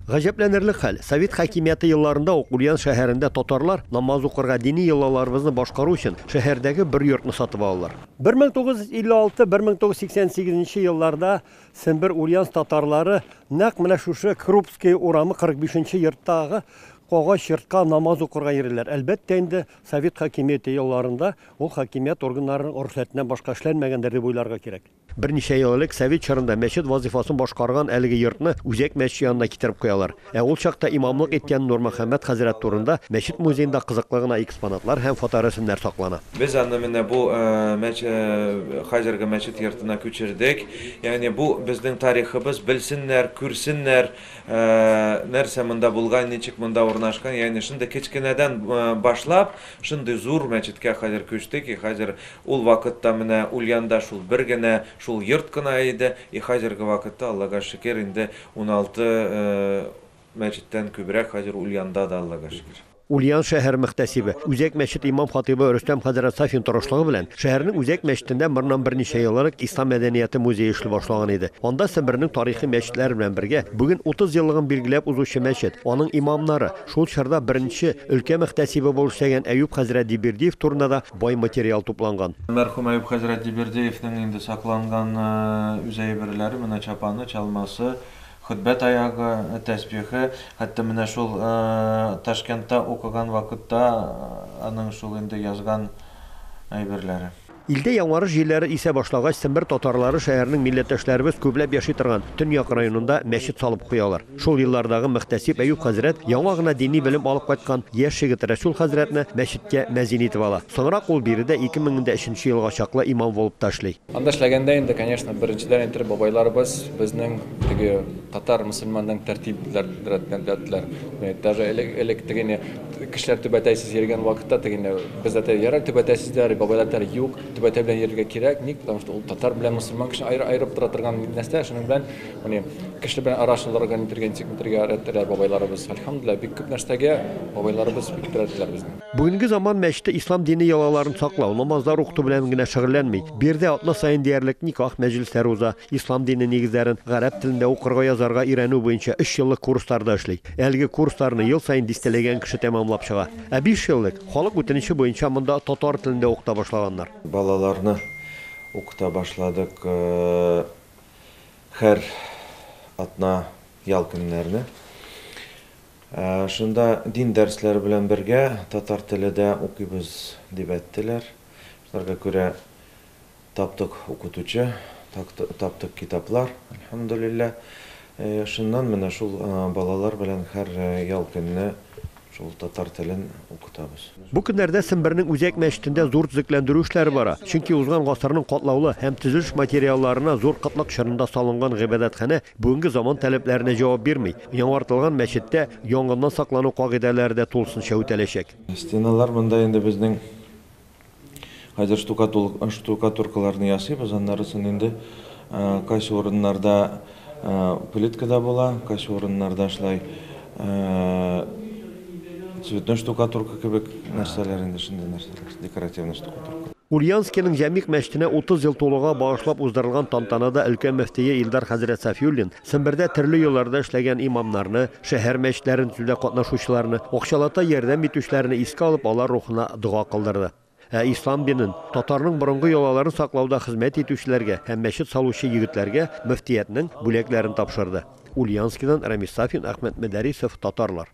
Гаҗәпләнерлек хәл, совет хакимияте елларында ук Ульян шәһәрендә татарлар намаз укырга, дини йолаларыбызны башкару өчен шәһәрдәге бер йортны сатып алалар. 1956-1988 нче елларда Сембер Ульяновск татарлары нәкъ менә шушы Крупская урамы 45 нче йорттагы агач йортка намаз укырга йөриләр. Әлбәттә инде, совет хакимияте елларында ул хакимият органнарының рөхсәтеннән башка эшләнмәгәндер дип уйларга кирәк. Берничә ел элек совет чорында мәчет вазыйфасын башкарган әлеге йортны үзәк мәчет янына китереп куялар. Ә ул чакта имамлык иткән Нурмөхәммәт хәзрәт турында мәчет музеенда кызыклы гына экспонатлар һәм фоторәсемнәр саклана. Без аны менә бу хәзерге мәчет йортына күчердек. Ягъни бу безнең тарихыбыз, белсеннәр, күрсеннәр, нәрсә монда булган, ничек монда урнашкан. Ягъни шундый кечкенәдән башлап, шундый зур мәчеткә хәзер күчтек. И хәзер Ул вакытта менә Ульянда шул бер генә, шул йорт кына иде, и хәзерге вакытта, Аллага шөкер, инде 16 мәчеттән күбрәк хәзер Ульянда да, Аллага шөкер. Ульян шәһәр мөхтәсибе, Үзәк мәчет имам-хатыйбы Рөстәм хәзрәт Сафин тырышлыгы белән шәһәрнең Үзәк мәчетендә моннан берничә ел элек Ислам мәдәнияте музее эшли башлаган иде. Анда Сембернең тарихи мәчетләре белән бергә бүген 30 еллыгын билгеләп узучы мәчет, аның имамнары, шул чорда беренче өлкә мөхтәсибе булып эшләгән Әюп хәзрәт Дибирдиев турында да Бай материал тупланган. Мәрхүм Әюп хәзрәт Дибирдиевнең инде сакланган үз әйберләре, менә чапаны, чалмасы, хөтбә таягы, тәсбихе, хәтта менә шул Ташкентта укыган вакытта аның шул инде язган әйберләре. Илдә яңарыш җилләре исә башлагач, Сембер татарлары шәһәрнең милләттәшләребез күпләп яши торган Төньяк районында мәчет салып куялар. Шул еллардагы мөхтәсиб Әюп хәзрәт яңа гына дини белем алып кайткан яшь егет Рәсүл хәзрәтне мәчеткә мәзин итеп ала. Соңрак ул биредә 2003 нче елга чаклы имам булып та эшли. Анда эшләгәндә инде, конечно, беренчедән әйтер, бабайларыбыз безнең теге татар мөселманның тәртипләр. Даже элек, элек теге не, кешеләр түбәтәйсез йөргән вакытта теге не, без дә ярар түбәтәйсез диләр, бабайлар әйтәләр, юк, түбәтәй белән йөрергә кирәк, ник, потому что ул татар белән мөселман кешене аерып тора торган нәрсә, шуның белән Менә кеше белән аралашырга, нитергә, ничек нитергә өйрәттеләр бабайларыбыз. Әлхәмдүлилләһ, бик күп нәрсәгә бабайларыбыз бик өйрәттеләр безне. Бүгенге заман мәчете ислам дине йолаларын саклау, намазлар укыту белән генә шөгыльләнми. Биредә атна саен диярлек никах мәҗлесләре уза, ислам дине нигезләрен гарәп телендә укырга-язарга өйрәнү буенча өч еллык курслар да эшли. Әлеге курсларны ел саен дистәләгән кеше тәмамлап чыга. Ә биш ел элек, халык үтенече буенча монда татар телен дә укыта башлаганнар. Балаларны укыта башладык. Һәр атна ял көннәрне. Шунда дин дәресләре белән бергә татар теле дә укыйбыз дип әйттеләр. Шуларга күрә таптык укытучы, таптык китаплар, әлхәмдүлилләһ. Шуннан менә шул балалар белән һәр ял көнне шул татар телен укытабыз. Бу көннәрдә Сембернең үзәк мәчетендә зур төзекләндерү эшләре бара. Чөнки узган гасырның катлаулы һәм төзелеш материалларына зур кытлык чорында салынган гыйбадәтханә бүгенге заман таләпләренә җавап бирми. Яңартылган мәчеттә янгыннан саклану кагыйдәләре дә тулысынча үтәләчәк. Стеналар монда инде безнең Хәзер штукатуркаларны ясыйбыз, аннарысын инде кайсы урыннарда плитка да була, кайсы урыннарда шулай цветной штукатурка кебек нәрсәләр инде, шундый нәрсәләр, декоративный штукатурка. Ульяновскиның Җәмигъ мәчетенә 30 ел тулуга багышлап уздырылган тантанада өлкә мөфтие Илдар хәзрәт Сафиуллин Сембердә төрле елларда эшләгән имамнарны, шәһәр мәчетләрен төзүдә катнашучыларны, акчалата ярдәм итүчеләрне искә алып, алар рухына дога кылдырды. Ә ислам динен, татарның борынгы йолаларын саклауда хезмәт итүчеләргә һәм мәчет салучы егетләргә мөфтиятнең бүләкләрен тапшырды. Ульяновскидан Рәмис Сафин, Әхмәт Мөдәрисов, Татарлар.